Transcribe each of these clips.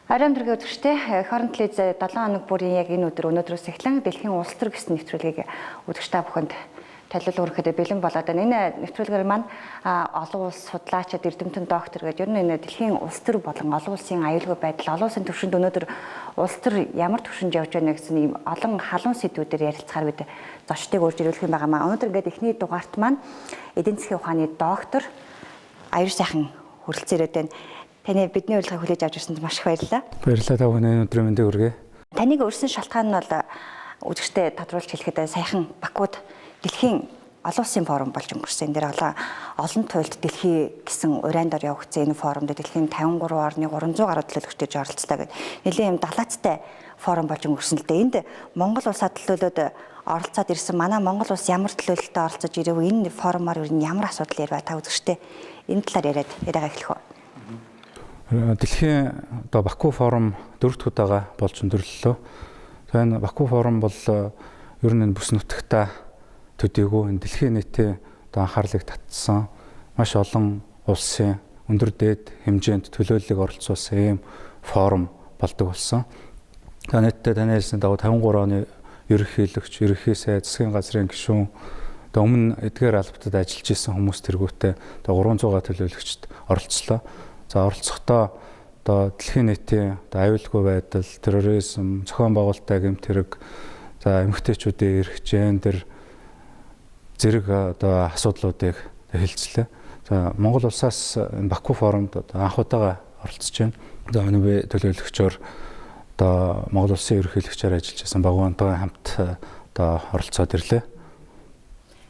Оройн төргийн үзэгчдээ Хорон телевиз 7 хоног бүрийн яг энэ өдөр өнөөдрөөс эхлэн дэлхийн улс төр гэсэн нэвтрүүлгийг үзэгч та бүхэнд талил өргөхэд бэлэн болоод байна. Энэ нэвтрүүлгээр маань олон улс судлаачид, эрдэмтэн доктор гэдэг ер нь энэ дэлхийн улс төр болон олон улсын аюулгүй байдал, олон улсын түвшинд өнөөдөр улс төр ямар түвшинд явж байна гэсэн ийм олон халуун сэдвүүдээр ярилцахаар бид зочдыг урьж ирүүлэх юм байгаа маа. Өнөөдөр ингээд эхний дугаарт маань эдийн засгийн ухааны доктор Аюур сайхан хүрэлцэн ирээд байна. Таны бидний урилгыг хүлээж авч ирсэнд маш их баярлалаа. Баярлалаа, та бүхний өнөөдрийн мэндийг хүргэе. Таныг өрсөн шалтгаан нь бол үзэгчдэд тодруулж хэлэхэд саяхан Бакуд дэлхийн олон улсын форум болж өнгөрсөн. Энэ дээр олон туйлд дэлхий гэсэн урайн дор явагдсан энэ форумд дэлхийн 53 орны 300 гаруй төлөөлөгчдөж оролцлоо гэдэг. Нэлээд юм далаацтай форум болж өнгөрсөн л дээ. Энд Монгол улсаа төлөөлөөд оролцоод ирсэн. Манай Монгол улс ямар төлөөлөлтөд оролцож ирэв? Энэ форумаар ер нь ямар асуудал ярив? Та үзэгчдээ энэ талаар яриад яриагаа эхлэх үү? Дэлхийн одоо Баку форум дөрөв дэх удаага болж өндөрлөлөө. За энэ Баку форум бол ер нь энэ бүс нутагта төдийгүй энэ дэлхийн нийтийн одоо анхаарлыг татсан маш олон улсын өндөр дээд хэмжээнд төлөөллийг оролцуулсан ийм форум болдог болсон. За нийтдээ таны хэлсэн дагуу 53 оны ерөнхийлөгч, ерөнхий сайд, засгийн газрын гишүүн одоо өмнө эдгээр албатад ажиллаж исэн хүмүүс тэргүүтээ одоо 300 төлөөлөгчд оролцлоо. За оролцохдоо одоо дэлхийн нийтийн одоо аюулгүй байдал, терроризм, зохион байгуулалттай гэмт хэрэг, за эмэгтэйчүүдийн эрх, гендер зэрэг одоо асуудлуудыг хэлцлээ. За Монгол улсаас энэ Баку форумд одоо анх удаага оролцож байна. За өнөө би төлөөлөгчөөр одоо Монгол улсын ерөнхийлөгчөөр ажиллаж байсан Багвантайгаа хамт одоо оролцоод ирлээ.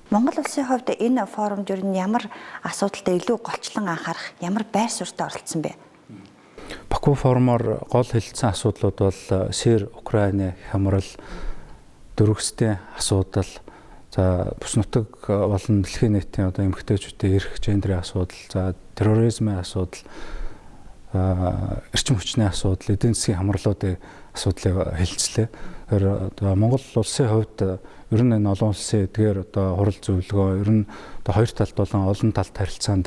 Монгол улсын хувьд энэ форумд ер нь ямар асуудалтай илүү голчлон анхаарах, ямар байр суурьтай оролцсон бэ? Баку форумоор гол хэлэлцсэн асуудлууд бол Сир, Украины хямрал, дөрвөсдийн асуудал, за бүс нутаг болон дэлхийн нийтийн одоо эмэгтэйчүүдийн эрх, гендерийн асуудал, за терроризмын асуудал, эрчим хүчний асуудал, эдийн засгийн хамруулуудын асуудлыг хэлцлээ. Тэгэхээр одоо Монгол улсын хувьд ер нь энэ олон улсын эдгээр одоо хурал зөвлөгөө ер нь одоо хоёр талд болон олон талд харилцаанд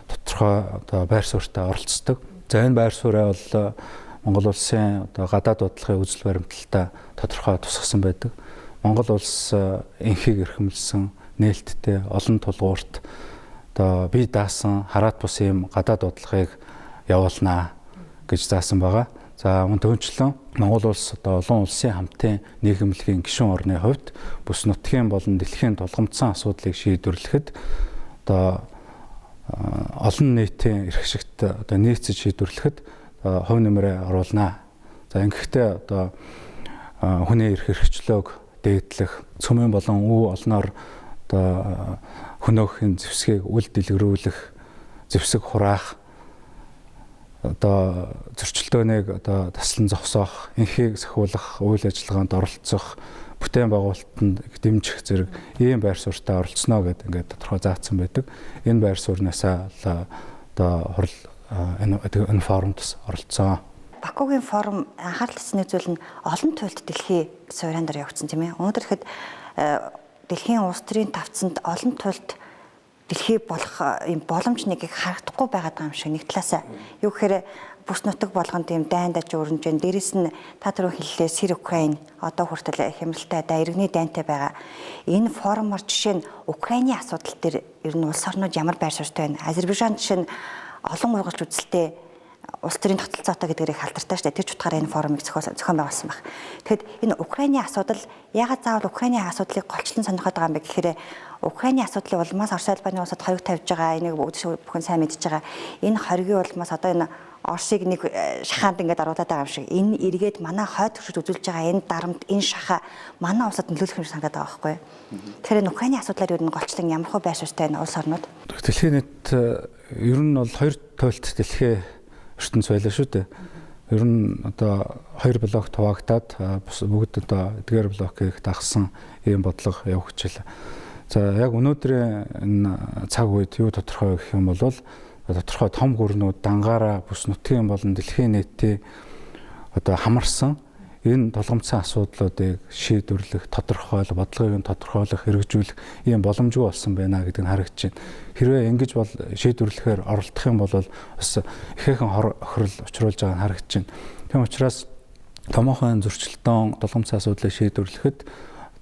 тодорхой одоо байр суурьтай оролцдог. За энэ байр сууриа бол Монгол улсын одоо гадаад бодлогын үзэл баримтлалтай тодорхой тусгасан байдаг. Монгол улс энхийг эрхэмлсэн нээлттэй олон тулгуурт одоо бие даасан хараат бус ийм гадаад бодлогыг явуулнаа гэж заасан байгаа. За мөн түнчлэн Монгол улс одоо олон улсын хамтын нийгэмлэгийн гишүүн орны хувьд бүс нутгийн болон дэлхийн тулгамдсан асуудлыг шийдвэрлэхэд одоо олон нийтийн эрх ашигт одоо нийцэж шийдвэрлэхэд хувь нэмрээ оруулнаа. За ингэхдээ одоо хүний эрх эрхчлөөг дээдлэх, цөмийн болон өв олноор одоо хөнөөхийн зэвсгийг үл дэлгэрүүлэх, зэвсэг хураах, одоо зөрчилдөөнийг одоо таслан зогсоох, энхийг сахиулах үйл ажиллагаанд оролцох, бүтээн байгуулалтанд дэмжих зэрэг ийм байр суурьтай оролцоно гэдэг ингээд тодорхой заасан байдаг. Энэ байр суурьнаасаа одоо хурал энэ форумд оролцсон. Бакугийн форум анхаарал татсан зүйл нь олон туйлд дэлхий суурин дээр явагдсан тийм ээ. Өнөөдөр ихэд дэлхийн улс төрийн тавцанд олон туйлд дэлхий болох юм боломж нэгийг харагдахгүй байгаад байгаа юм шиг нэг талаасаа. Юу гэхээр бүс нутаг болгонд тийм дайн даж өрнөж байна. Дээрээс нь та түрүү хэллээ Сир Украин одоо хүртэл хямралтай дай иргэний дайнтай байгаа. Энэ форумор жишээ нь Украины асуудал дээр ер нь улс орнууд ямар байр суурьтай байна? Азербайджан жишээ нь олон ургалж үзэлтэй улс төрийн тогтолцоотой гэдгээр их алдартай шүү дээ. Тэр ч утгаараа энэ форумыг зохион байгуулсан баг. Тэгэхэд энэ Украины асуудал яагаад заавал Украины асуудлыг голчлон сонирхоод байгаа юм бэ гэхээр Украины асуудлын улмаас Орос улбаны улсад хориг тавьж байгаа. Энийг бүгд бүхэн сайн мэдж байгаа. Энэ хоригийн улмаас одоо энэ Оросыг нэг шахаанд ингээд оруулаад байгаа юм шиг. Энэ эргээд манай хойд төршид үзүүлж байгаа энэ дарамт, энэ шахаа манай улсад нөлөөлөх юм шиг санагдаад байгаа байхгүй юу? Тэгэхээр энэ Украины асуудлаар ер нь голчлон ямар хөө байр суурьтай энэ улс орнууд? Дэлхийн нийт ер нь бол хоёр туйлт дэлхийн ертөнц байлаа шүү дээ. Ер нь одоо хоёр блок хуваагдаад бүгд одоо эдгээр блокийг дагсан ийм бодлого явагдчихлаа. За яг өнөөдрийн энэ цаг үед юу тодорхой гэх юм бол тодорхой том гүрнүүд дангаараа бүс нутгийн болон дэлхийн нийтийн одоо хамарсан энэ тулгамдсан асуудлуудыг шийдвэрлэх, тодорхойлох, бодлогыг нь тодорхойлох, хэрэгжүүлэх ийм боломжгүй болсон байна гэдэг нь харагдаж байна. Хэрвээ ингэж бол шийдвэрлэхээр оролдох юм бол бас ихээхэн хор охирол учруулж байгаа нь харагдаж байна. Тийм учраас томоохон зөрчилдөөн долгомцсон асуудлыг шийдвэрлэхэд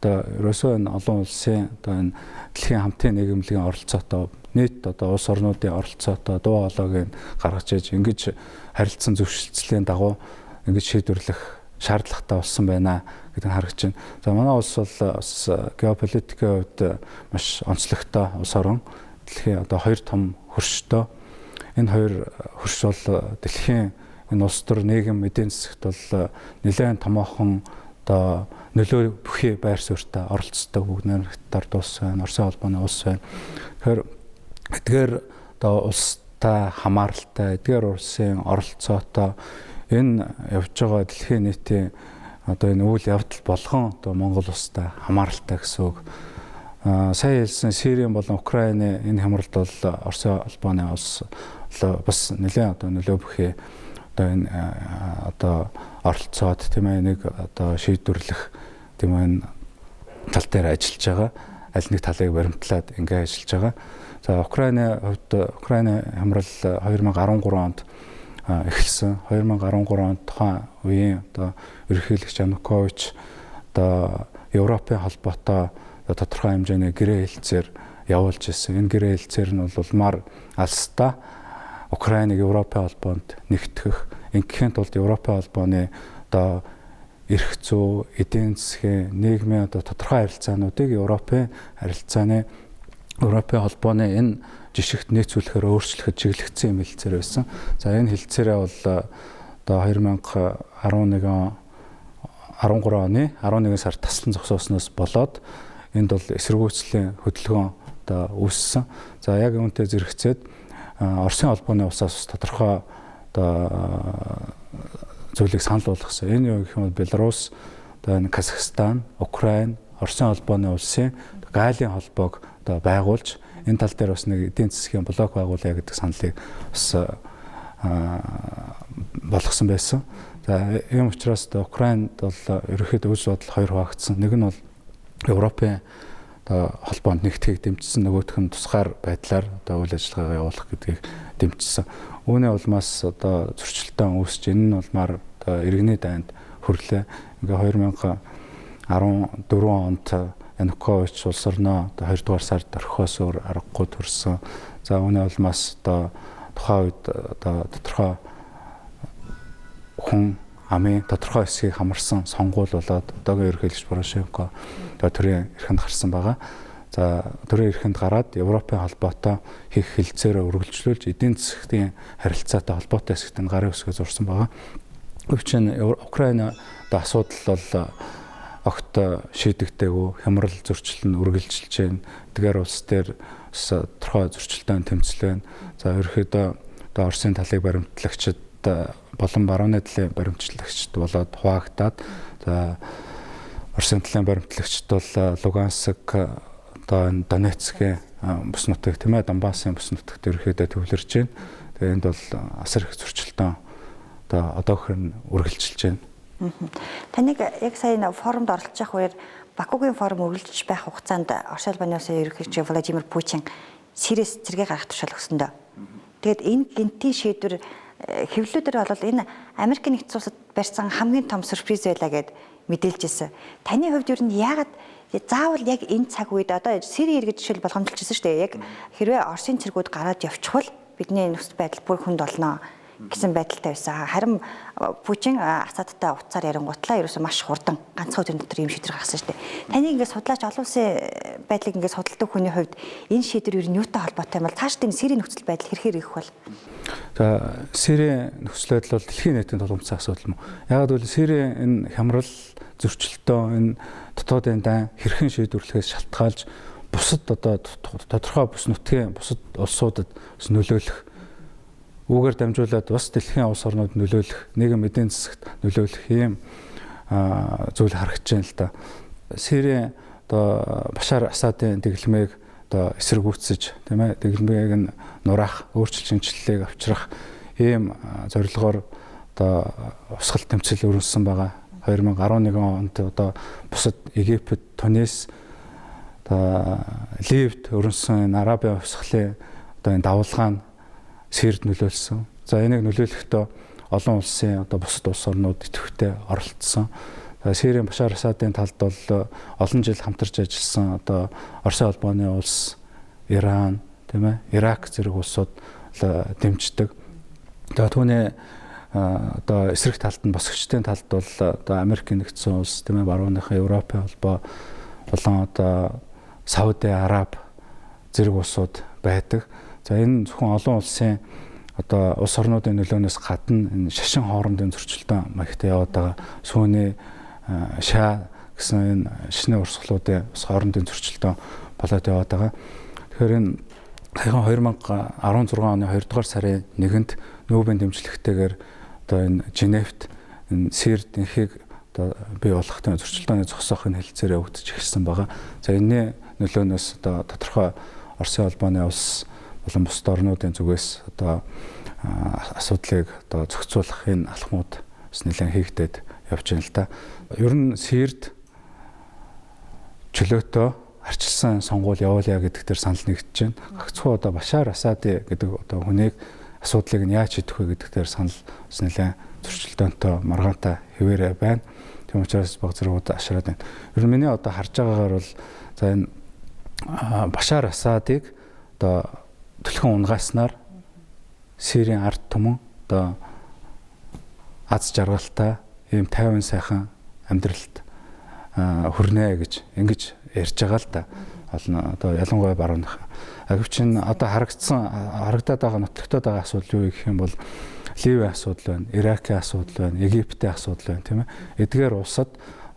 одоо ерөөсөө энэ олон улсын одоо энэ дэлхийн хамтын нийгэмлэгийн оролцоотой нийт одоо улс орнуудын оролцоотой дуу хоолойг гаргаж иж ингэж харилцан зөвшөлтслийн дагуу ингэж шийдвэрлэх шаардлагатай болсон байна гэдэг нь харагдаж байна. За манай улс бол бас геополитикийн хувьд маш онцлогтой улс орон. Дэлхийн одоо хоёр том хөрштэй. Энэ хоёр хөрш бол дэлхийн энэ улс төр нийгэм эдийн засагт бол нэлээд томоохон одоо нөлөө бүхий байр суурьтай оролцдог бүгд найрамд улс байна, Оросын холбооны улс байна. Тэгэхээр эдгээр одоо улстай хамааралтай, эдгээр улсын оролцоотой энэ явж байгаа дэлхийн нийтийн одоо энэ үйл явдал болгон одоо Монгол улстай хамааралтай гэсэн үг. Сая хэлсэн Сирийн болон Украины энэ хямралд бол Оросын холбооны улс бас нэлээд одоо нөлөө бүхий одоо энэ одоо оролцоод тийм ээ нэг одоо шийдвэрлэх тийм ээ энэ тал дээр ажиллаж байгаа. Аль нэг талыг баримтлаад ингээ ажиллаж байгаа. За Украины хувьд Украины хямрал 2013 онд эхэлсэн. 2013 онд тухайн үеийн одоо ерөнхийлөгч Янукович одоо Европын холбоотой тодорхой хэмжээний гэрээ хэлцээр явуулж ирсэн. Энэ гэрээ хэлцээр нь бол улмаар алстаа Украиныг Европын холбоонд нэгтгэх, ингэхийн тулд Европын холбооны одоо эрх зүй, эдийн засгийн, нийгмийн одоо тодорхой харилцаануудыг Европын харилцааны Европын холбооны энэ жишгт нийцүүлэхээр өөрчлөхөд чиглэгдсэн юм хэлцээр байсан. За энэ хэлцээрээ бол одоо 2011 13 оны 11 сард таслан зогсоосноос болоод энд бол эсэргүүцлийн хөдөлгөөн одоо үүссэн. За яг үүнтэй зэрэгцээд Оросын холбооны улсаас тодорхой одоо зүйлийг санал болгосон. Энэ юу гэх юм бол Беларусь, одоо энэ Казахстан, Украин, Оросын холбооны улсын галийн холбоог одоо байгуулж энэ тал дээр бас нэг эдийн засгийн блок байгуулъя гэдэг саналыг бас болгосон байсан. За ийм учраас одоо Украинд бол ерөнхийдөө үйл бодол хоёр хуваагдсан. Нэг нь бол Европын одоо холбоонд нэгтгэхийг дэмжсэн, нөгөөх нь тусгаар байдлаар одоо үйл ажиллагаагаа явуулах гэдгийг дэмжсэн. Үүний улмаас одоо зөрчилдөөн үүсч энэ нь улмаар одоо иргэний дайнд хүрлээ. Ингээ 2014 онд Янукович улс орноо одоо 2 дугаар сард орхихоос өөр аргагүй төрсөн. За үүний улмаас одоо тухайн үед одоо тодорхой хүн амын тодорхой хэсгийг хамарсан сонгуул болоод одоогийн ерөнхийлөгч Порошенко одоо төрийн эрхэнд гарсан байгаа. За төрийн эрхэнд гараад Европын холбоотой хийх хэлцээрээ үргэлжлүүлж эдийн засгийн харилцаатай холбоотой хэсэгт нь гарын үсгээ зурсан байгаа. Учир нь Украин одоо асуудал бол огт шийдэгдээгүй, хямрал зөрчил нь үргэлжилж байна. Эдгээр улс дээр бас тодорхой зөрчилдөөн тэмцэл байна. За ерөнхийдөө одоо Оросын талыг баримтлагчид болон барууны талын баримтлагчид болоод хуваагдаад, за Оросын талын баримтлагчид бол Луганск, одоо энэ Донецкийн бүс нутаг тийм ээ, Донбассын бүс нутагт ерөнхийдөө төвлөрч байна. Тэгээ энд бол асар их зөрчилдөөн одоо одоохор нь үргэлжилж байна. Таныг яг сая форумд оролцож явах үеэр Бакугийн форум үргэлжлэж байх хугацаанд Оросын холбооны улсын ерөнхийлөгч Владимир Путин Сириэс цэргээ гаргах тушаал өгсөн дөө. Тэгээд энэ гэнтийн шийдвэр хэвлэлүүдээр бол энэ Америкийн нэгдсэн улсад барьсан хамгийн том сюрприз байлаа гэд мэдээлж ирсэн. Таны хувьд ер нь яагаад заавал яг энэ цаг үед одоо Сири иргэд жишээл болгоомжилж ирсэн шүү дээ. Яг хэрвээ Оросын цэргүүд гараад явчихвал бидний нөхцөл байдал бүр хүнд болно гэсэн байдалтай байсан. Харин Путин Асадтай уцаар ярингуутлаа ерөөсөө маш хурдан ганцхан өдрийн дотор ийм шийдвэр гаргасан шүү дээ. Таныг ингээд судлаач олон улсын байдлыг ингээд судалдаг хүний хувьд энэ шийдвэр ер нь юутай холбоотой юм бол цаашдын Сирийн нөхцөл байдал хэрхээр ирэх бол? За Сирийн нөхцөл байдал бол дэлхийн нийтийн тулгамдсан асуудал юм. Яагаад гэвэл Сирийн энэ хямрал зөрчилтөө энэ дотоодын дайн хэрхэн шийдвэрлэхээс шалтгаалж бусад одоо тодорхой бүс нутгийн бусад улсуудад бас нөлөөлөх, үүгээр дамжуулаад бас дэлхийн улс орнууд нөлөөлөх, нийгэм эдийн засагт нөлөөлөх ийм зүйл харагдаж байна л да. Сирийн одоо Башар Асадын дэглэмийг одоо эсэргүүцэж тийм ээ, дэглэмийг нь нураах, өөрчлөлт шинэчлэлийг авчрах ийм зорилгоор одоо урсгал тэмцэл өрнөсөн байгаа. 2011 онд одоо бусад Египет, Тунис, одоо Ливд өрнөсөн энэ Арабын урсгалын одоо энэ давалгаа нь Сирид нөлөөлсөн. За энийг нөлөөлөхдөө олон улсын одоо бусад улс орнууд идэвхтэй оролцсон. Сирийн Башар Асадын талд бол олон жил хамтарч ажилласан одоо Оросын холбооны улс, Иран, тийм ээ, Ирак зэрэг улсууд дэмждэг. За түүний одоо эсрэг талд нь босгочдын талд бол одоо Америк нэгдсэн улс, тийм ээ, барууныхан Европын холбоо болон одоо Сауди Араб зэрэг улсууд байдаг. За энэ зөвхөн олон улсын одоо улс орнуудын нөлөөнөөс гадна энэ шашин хоорондын зөрчилдөөн маягтай яваад байгаа. Сүүний шаа гэсэн энэ шашны урсгалуудын бас хоорондын зөрчилдөөн болоод яваад байгаа. Тэгэхээр энэ саяхан 2016 оны 2 дугаар сарын 1-нд Нобелийн дэмжлэгтэйгээр одоо энэ Женевт энэ Сирд энхийг одоо бий болгох зөрчилдөөний зогсоох энэ хэлцээр явагдаж эхэлсэн байгаа. За энэний нөлөөнөөс одоо тодорхой Оросын холбооны улс болон бусад орнуудын зүгээс одоо асуудлыг одоо зохицуулах энэ алхмууд бас нэлээд хийгдээд явж байна л да. Ер нь Сирд чөлөөтөө арчилсан сонгуул явуулъя гэдэг дээр санал нэгдэж байна. Гагцхүү одоо Башар Асади гэдэг одоо хүнийг асуудлыг нь яаж шийдэх вэ гэдэг дээр санал бас нэлээд зөрчилдөөнтэй маргаантай хэвээрээ байна. Тийм учраас баг зэргүүд ашраад байна. Ер нь миний одоо харж байгаагаар бол за энэ Башар Асадыг одоо түлхэн унгааснаар Сирийн ард түмэн одоо аз жаргалтай ийм тайван сайхан амьдралд хүрнэ гэж ингэж ярьж байгаа л да. Олон одоо ялангуяа барууных. Гэвч энэ одоо харагдаад байгаа нотлогдоод байгаа асуудал юу гэх юм бол Ливийн асуудал байна, Иракийн асуудал байна, Египтийн асуудал байна, тийм ээ. Эдгээр улсад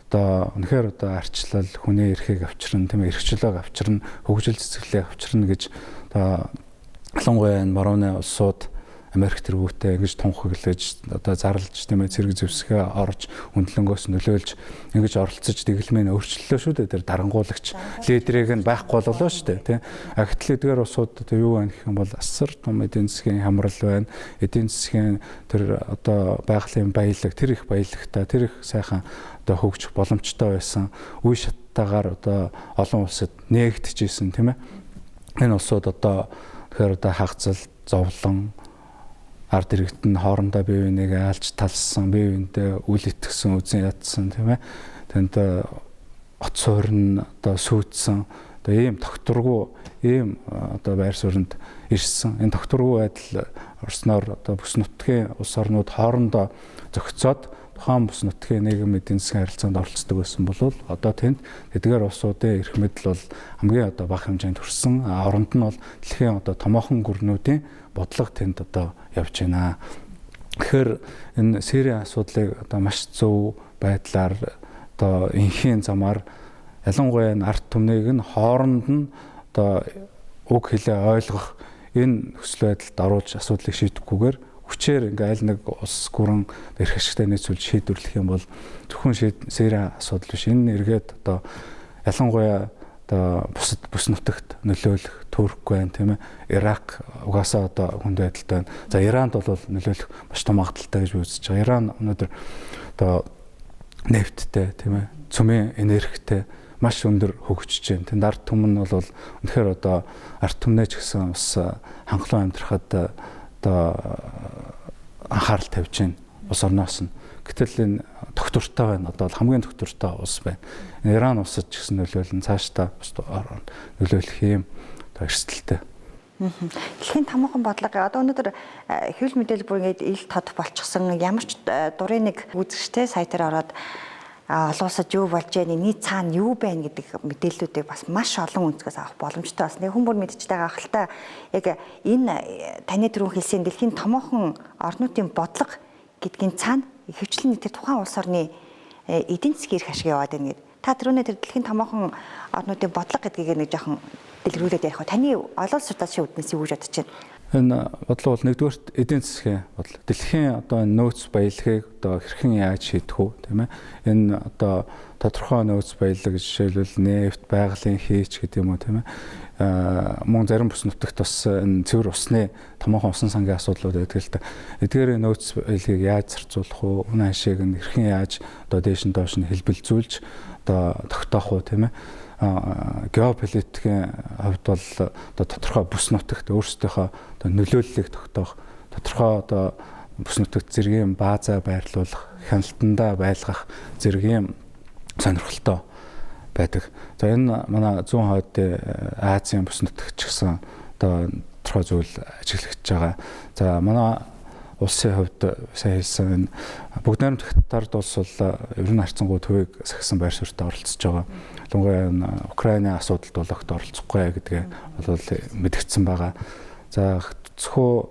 одоо үнэхээр одоо арчлал, хүний эрхийг авчирна, тийм ээ, эрх чөлөөг авчирна, хөгжил цэцэглэлийг авчирна гэж одоо ялангуяа энэ барууны улсууд Америк тэргүүтээ ингэж тунхаглаж одоо зарлж тийм ээ цэрэг зэвсгээ орж хүндлэнгөөс нөлөөлж ингэж оролцож дэглэмээ өөрчлөлөө шүү дээ. Тэр дарангуулагч лидерийг нь байхгүй боллоо шүү дээ, тийм. А гэтэл эдгээр улсууд одоо юу байна гэх юм бол асар том эдийн засгийн хамрал байна. Эдийн засгийн тэр одоо байгалийн баялаг, тэр их баялагтай, тэр их сайхан одоо хөгжих боломжтой байсан. Үе шаттайгаар одоо олон улсад нээгдэж исэн, тийм ээ. Энэ улсууд одоо тэгэхээр одоо хагцал, зовлон, ард иргэд нь хоорондоо бие биенийг аалж талсан, бие биендээ үл итгэсэн, үзэн ядсан, тийм ээ. Тэнд от суурь одоо сүйдсэн, одоо ийм тогтворгүй ийм одоо байр суурьнд ирсэн. Энэ тогтворгүй байдал орсноор одоо бүс нутгийн улс орнууд хоорондоо зохицоод тухайн бүс нутгийн нийгэм эдийн засгийн харилцаанд оролцдог байсан бол одоо тэнд эдгээр улсуудын эрх мэдэл бол хамгийн одоо бага хэмжээнд хүрсэн. Оронд нь бол дэлхийн одоо томоохон гүрнүүдийн бодлого тэнд одоо явж байна. Тэгэхээр энэ Сирийн асуудлыг одоо маш зөв байдлаар одоо энхийн замаар ялангуяа энэ ард түмнийг нь хооронд нь одоо үг хэлээ ойлгох энэ нөхцөл байдалд оруулж асуудлыг шийдэхгүйгээр хүчээр ингээ аль нэг улс гүрэн эрх ашигтай нийцүүлж шийдвэрлэх юм бол зөвхөн Сирийн асуудал биш. Энэ эргээд одоо ялангуяа одоо бусад бүс нутагт нөлөөлөх Турк байна, тийм ээ. Ирак угаасаа одоо хүнд байдалтай байна. За Иранд бол нөлөөлөх маш том магадлалтай гэж үзэж байгаа. Иран өнөөдөр одоо нефттэй, тийм ээ, цөмийн энергитэй маш өндөр хөгжиж байна. Тэнд ард түмэн нь бол үнэхээр одоо ард түмнээ ч гэсэн бас хангалуун амьдрахад одоо анхаарал тавьж байна улс орноос нь. Гэтэл энэ тогтвортой байна. Одоо хамгийн тогтвортой улс байна. Иран улсад ч гэсэн нөлөөлөн цаашдаа нөлөөлөх юм одоо эрсдэлтэй. Дэлхийн томоохон бодлого одоо өнөөдөр хэвлэл мэдээлэл бүр ингээд ил тод болчихсон. Ямар ч дурын нэг үзэгчтэй сайтаар ороод олон улсад юу болж байна, энэний цаана юу байна гэдэг мэдээллүүдийг бас маш олон өнцгөөс авах боломжтой бас. Нэг хүн бүр мэдчихтэй байгаа хальта яг энэ таны түрүүн хэлсэн дэлхийн томоохон орнуудын бодлого гэдгийн цаана ихэвчлэн нэг тэр тухайн улс орны эдийн засгийн эрх ашиг яваад байна гэдэг. Та түрүүнээ тэр дэлхийн томоохон орнуудын бодлого гэдгийг нэг жоохон дэлгэрүүлээд ярих уу? Таны олон улс судлаачийн үүднээс юу гэж бодож байна? Энэ бодлого бол нэгдүгээрт эдийн засгийн бодлого. Дэлхийн одоо энэ нөөц баялагийг одоо хэрхэн яаж шийдэх үү, тийм ээ? Энэ одоо тодорхой нөөц баялаг жишээлбэл нефть, байгалийн хийч гэдэг юм уу, тийм ээ? Мөн зарим бүс нутагт бас энэ цэвэр усны томоохон усан сангийн асуудлууд байдаг л та. Эдгээр нөөц баялагийг яаж зарцуулах вэ? Үнэ хашийг нь хэрхэн яаж одоо дээш нь доош нь хэлбэлзүүлж одоо тогтоох уу, тийм ээ? Геополитикийн хувьд бол одоо тодорхой бүс нутагт өөрсдийнхөө одоо нөлөөллийг тогтоох, тодорхой одоо бүс нутагт зэргийн баазаа байрлуулах, хяналтандаа байлгах зэргийн сонирхолтой байдаг. За энэ манай зүүн хойд Азийн бүс нутагт ч гэсэн одоо тодорхой зүйл ажиглагдж байгаа. За манай улсын хувьд сайн хэлсэн энэ бүгд найрамдах Хятад улс бол ер нь харьцангуй төвийг сахисан байр суурьтай оролцож байгаа. Ялангуяа энэ Украины асуудалд бол огт оролцохгүй гэдгээ бол мэдгдсэн байгаа. За зөвхөн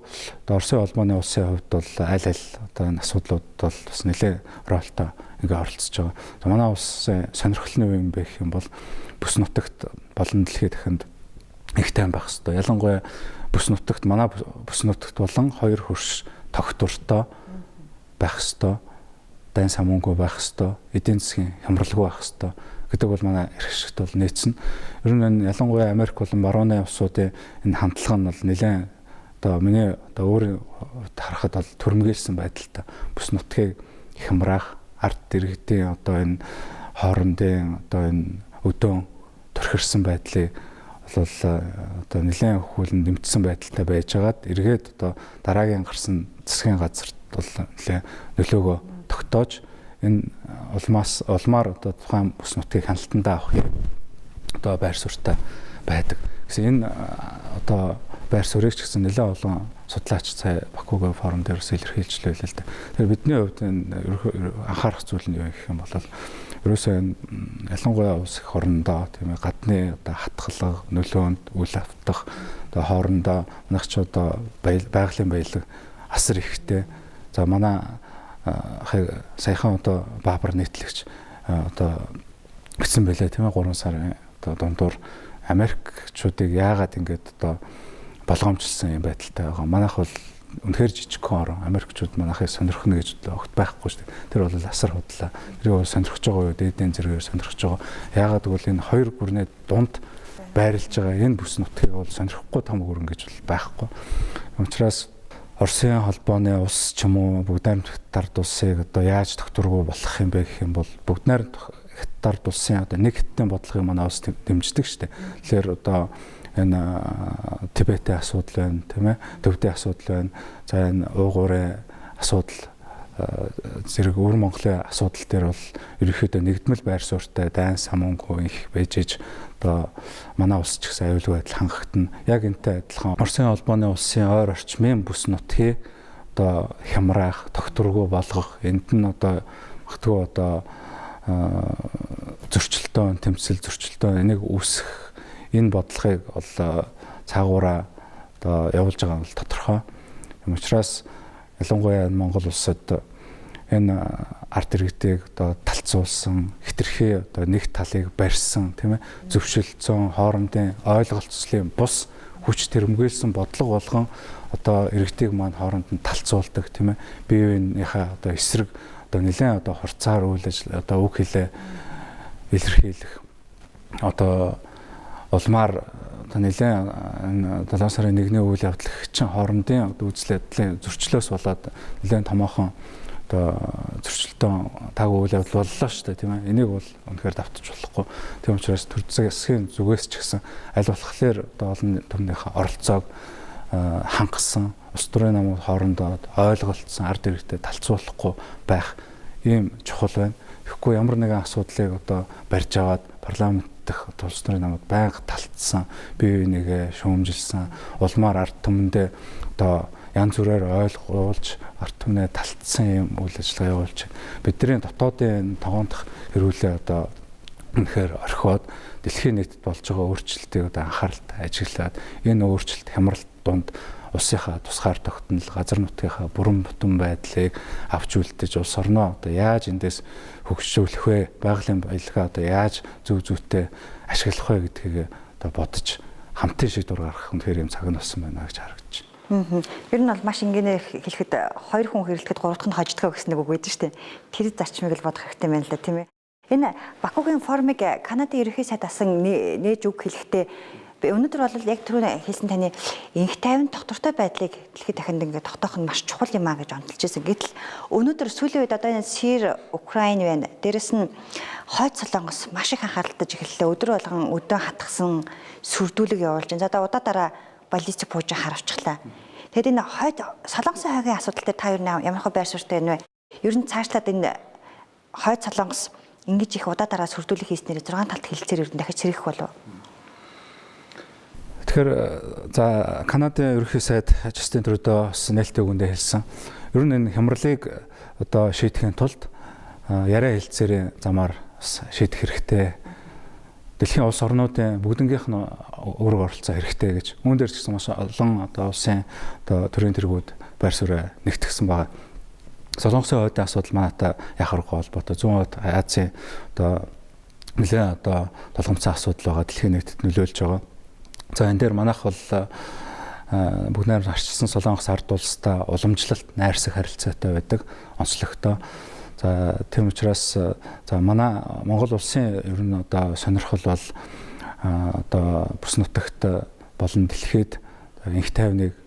Оросын холбооны улсын хувьд бол аль аль одоо энэ асуудлууд бол бас нэлээд ролтой ингээ оролцож байгаа. За манай улсын сонирхол нь юу юм бэ гэх юм бол бүс нутагт болон дэлхийд дахинд их тайван байх хэвээр. Ялангуяа бүс нутагт манай бүс нутагт болон хоёр хөрш тогтвортой байх хэвээр, дайн самуунгүй байх хэвээр, эдийн засгийн хямралгүй байх хэвээр гэдэг бол манай эрх ашигт бол нээсэн. Ер нь энэ ялангуяа Америк болон барууны улсуудын энэ хандлага нь бол нэлээд одоо миний одоо өөрийн хувьд харахад бол төрмгийлсэн байдалтай бүс нутгийг хямраах, ард иргэдийн одоо энэ хоорондын одоо энэ өдөөн төрхөрсөн байдлыг бол одоо нэлээд хөлн нэмтсэн байдалтай байжгаад эргээд одоо дараагийн гарсан засгийн газарт бол нэлээд нөлөөгөө тогтоож энэ улмаас улмаар одоо тухайн бүс нутгийг хяналтандаа авах юм одоо байр суурьтай байдаг. Гэсэн энэ одоо байр суурийг ч гэсэн нэлээд олон судлаач сая Бакугийн форум дээр бас илэрхийлж лээ л дээ. Тэгэхээр бидний хувьд энэ анхаарах зүйл нь юу гэх юм бол ерөөсөө энэ ялангуяа улс их орондоо тийм ээ гадны одоо хатгалга, нөлөөнд үл автах одоо хоорондоо манайх ч одоо байгалийн баялаг асар ихтэй. За манай саяхан одоо Баабар нийтлэгч одоо бичсэн байлаа тийм ээ 3 сарын одоо дундуур Америкчуудыг яагаад ингэж одоо болгоомжлсон юм байдалтай байгаа. Манайх бол үнэхээр жижигхэн орон. Америкчууд манайхыг сонирхно гэж огт байхгүй шүү дээ. Тэр бол асар худлаа. Тэрийг бол сонирхож байгаа юу? Дээдийн зэрэгээр сонирхож байгаа. Яагаад гэвэл энэ хоёр гүрний дунд байрлаж байгаа энэ бүс нутгийг бол сонирхохгүй том гүрэн гэж бол байхгүй. Учираас Оросын холбооны улс ч юм уу бүгд найрамдах Хятад улсыг одоо яаж тогтворгүй болох юм бэ гэх юм бол бүгд найрамдах Хятад улсын одоо нэг хятадын бодлогыг манай улс дэмждэг шүү дээ. Тэгэхээр одоо энэ Тибетийн асуудал байна, тийм ээ, төвдийн асуудал байна. За энэ уугуурын асуудал зэрэг өвөр Монголын асуудал дээр бол ерөнхийдөө нэгдмэл байр суурьтай дайн самуунгүй их байж иж одоо манай улс ч гэсэн аюулгүй байдал хангагдана. Яг энтэй адилхан Оросын холбооны улсын ойр орчмын бүс нутгийг одоо хямраах, тогтворгүй болгох, энд нь одоо магадгүй одоо зөрчилдөөн, тэмцэл зөрчилдөөн энийг үүсгэх энэ бодлогыг бол цаагаараа одоо явуулж байгаа нь бол тодорхой. Юм учраас ялангуяа Монгол улсад энэ ард иргэдийг одоо талцуулсан, хэтэрхий одоо нэг талыг барьсан, тийм ээ, зөвшөлдсөн, хоорондын ойлголцлын бус хүч тэрмгээлсэн бодлого болгон одоо иргэдийг маань хооронд нь талцуулдаг, тийм ээ, бие биенийхээ одоо эсрэг одоо нэлээд одоо хурцаар үйл ажил одоо үг хэлээ илэрхийлэх одоо улмаар одоо нэлээд 7 сарын 1-ний үйл явдал чинь хоорондын үзэл бодлын зөрчлөөс болоод нэлээд томоохон одоо зөрчилдөөн таагүй үйл явдал боллоо шүү дээ, тийм ээ. Энийг бол үнэхээр давтаж болохгүй. Тийм учраас төр засгийн зүгээс ч гэсэн аль болохоор одоо олон түмнийхээ оролцоог хангасан, улс төрийн намууд хоорондоо ойлголцсон, ард иргэдэд талцуулахгүй байх ийм чухал байна. Тэгэхгүй ямар нэгэн асуудлыг одоо барьж аваад парламент дэх улс төрийн намууд байнга талтсан, бие бинийгээ шүүмжилсэн, улмаар ард түмэндээ одоо янз бүрээр ойлгуулж ард түмнээ талтсан юм үйл ажиллагаа явуулж бидний дотоодын тогоондох хэрүүлээ одоо үнэхээр орхиод дэлхийн нийтэд болж байгаа өөрчлөлтийг одоо анхааралтай ажиглаад энэ өөрчлөлт хямралт дунд улсынхаа тусгаар тогтнол, газар нутгийнхаа бүрэн бүтэн байдлыг авч үлдэж улс орноо одоо яаж эндээс хөгжүүлэх вэ? Байгалийн баялгаа одоо яаж зөв зүйтэй ашиглах вэ гэдгийг одоо бодож хамтын шийдвэр гаргах үнэхээр юм цаг нь болсон байна гэж харагдаж байна. Ер нь бол маш энгийнээр хэлэхэд хоёр хүн хэрэлдэхэд гурав дахь нь хождгоо гэсэн нэг үг байдаг шүү дээ. Тэр зарчмыг л бодох хэрэгтэй байна л да, тийм ээ. Энэ Бакугийн форумыг Канадын ерөнхий сайд асан нээж үг хэлэхдээ өнөөдөр бол яг түрүү хэлсэн таны инх тайван тогтвортой байдлыг дэлхийд дахинд ингээд тогтоох нь маш чухал юм а гэж онцолж байсан. Гэтэл өнөөдөр сүүлийн үед одоо энэ Сир, Украин байна. Дээрэс нь хойд Солонгос маш их анхааралтаж эхэллээ. Өдөр болгон өдөө хатгсан сүрдүүлэг явуулж байна. За одоо удаа дараа баллистик пуужин харавчихлаа. Тэгэхээр энэ хойд Солонгосын хойгийн асуудал дээр та ер нь ямар хөө байр суурьтай байна вэ? Ер нь цаашлаад энэ хойд Солонгос ингэж их удаа дараа сүрдүүлэх хийснээр 6 талд хэлцээр ер нь дахиж сэргэх болов. Тэгэхээр за Канадын ерөнхий сайд Жастин Трюдо бас нээлттэй үгэндээ хэлсэн. Ер нь энэ хямралыг одоо шийдэхин тулд яриа хэлцээрийн замаар бас шийдэх хэрэгтэй. Дэлхийн улс орнуудын бүгднгийнх нь үүрэг оролцоо хэрэгтэй гэж. Үүн дээр ч гэсэн маш олон одоо улсын одоо төрийн тэргүүд байр сууриа нэгтгсэн байгаа. Солонгосын хойдын асуудал манайтай яхаарахгүй холбоотой. Зүүн хойд Азийн одоо нэлээд одоо толгомцсон асуудал байгаа. Дэлхийн нийтэд нөлөөлж байгаа. За энэ дээр манайх бол бүгд найрамд арчилсан Солонгос ард улстай уламжлалт найрсаг харилцаатай байдаг, онцлогтой. За тийм учраас за манай Монгол улсын ер нь одоо сонирхол бол одоо бүс нутагт болон дэлхийд инх тайвныг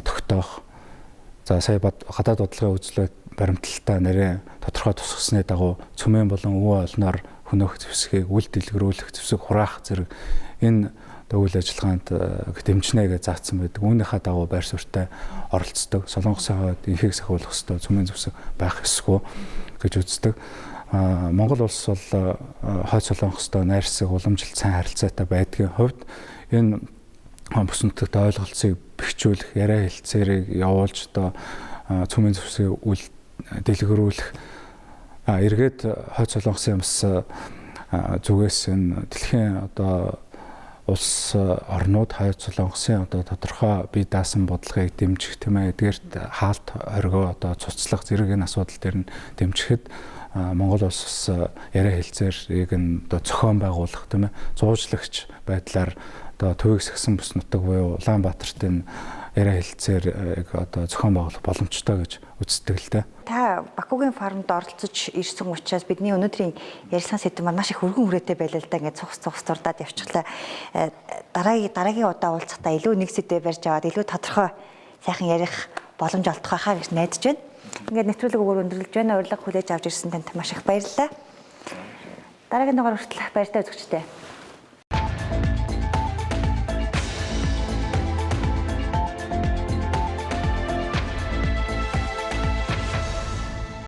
тогтоох. За сая гадаад бодлогын үзлээ баримтлалтаа нэрээ тодорхой тусгасны дагуу цөмийн болон өвөө олноор хөнөөх зэвсгийг үл дэлгэрүүлэх, зэвсэг хураах зэрэг энэ үйл ажиллагаанд дэмжинэ гэж заасан байдаг. Үүнийхээ дагуу байр суурьтай оролцдог. Солонгосын хойд инхийг сахиулах ёстой, цөмийн зэвсэг байх ёсгүй гэж үздэг. Монгол улс бол хойд Солонгостой найрсаг, уламжлалт сайн харилцаатай байдгийн хувьд энэ бүс нутагт ойлголцыг бэхжүүлэх, яриа хэлцээрийг явуулж одоо цөмийн зэвсгийг үл дэлгэрүүлэх, эргээд хойд Солонгосын бас зүгээс энэ дэлхийн одоо улс орнууд хойд Солонгосын одоо тодорхой бие даасан бодлогыг дэмжих, тийм ээ, эдгээрт хаалт хоригоо одоо цуцлах зэрэг энэ асуудал дээр нь дэмжихэд Монгол улс бас яриа хэлцээрийг нь одоо зохион байгуулах, тийм ээ, зуужлагч байдлаар одоо төвийг сахисан бүс нутаг буюу Улаанбаатарт энэ яриа хэлцээр одоо зохион байгуулах боломжтой гэж үздэг л дээ. Та Бакугийн форумд оролцож ирсэн учраас бидний өнөөдрийн ярилцсан сэдэв маань маш их өргөн хүрээтэй байлаа л да. Ингээд цугс цугс дурдаад явчихлаа. Дараагийн удаа уулзахдаа илүү нэг сэдвээ барьж аваад илүү тодорхой сайхан ярих боломж олдох байхаа гэж найдаж байна. Ингээд нэвтрүүлэг өгөр өндөрлөж байна. Урилга хүлээж авч ирсэн танд маш их баярлалаа. Дараагийн дугаар хүртэл баяртай үзэгчтэй.